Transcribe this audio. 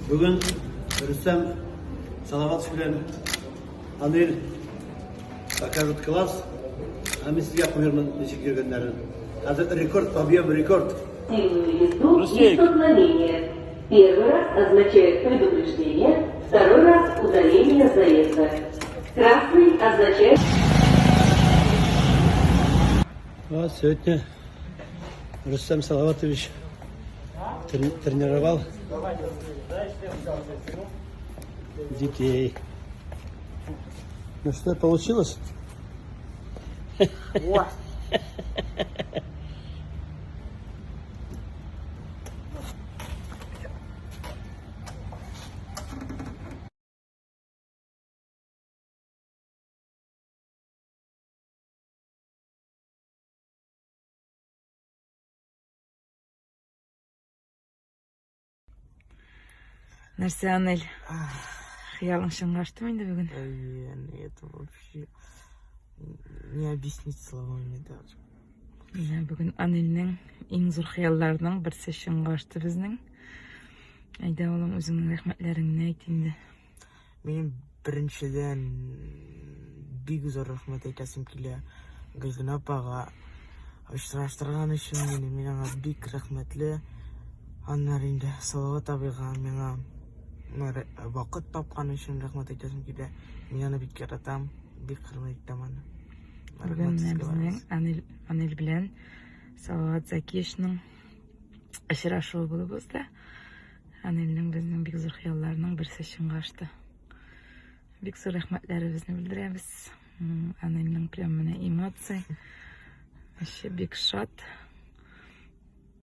Бүген Рөстәм Салаватов белән Анель покажут класс, ә мин сезгә куермын ничек йөргәннәрен. Хәзер рекорд, побьем рекорд. Езду и столкновение. Первый раз означает предупреждение, второй раз удаление заезда. Красный означает... Вот сегодня Рустам Салаватович тренировал детей. Ну что, получилось? О! Нәрсә, Анель? Хыялың чынга аштымы инде бүген? Әйе, это вообще не объяснить словами даже. Менә бүген Анельнең иң зур хыялларының берсе чынга ашты безнең. Әйдә, улым, үзеңнең рәхмәтләреңне әйт инде. Минем беренчедән бик зур рәхмәт әйтәсем килә Гөлгенә апага очраштырган өчен мине. Мин аңа бик рәхмәтле. Аннары инде Салават абыйга миңа вакыт тапкан өчен рәхмәт әйтәсем килә. Мин аны бик яратам, бик хөрмәт итәм аны. Бүген менә безнең Анель, Анель белән Салават Закиевичның очрашуы булып узды. Анельнең безнең бик зур хыялларының берсе чынга ашты. Бик зур рәхмәтләребезне белдерәбез. Анельнең прям менә эмоции. Вообще бик шат.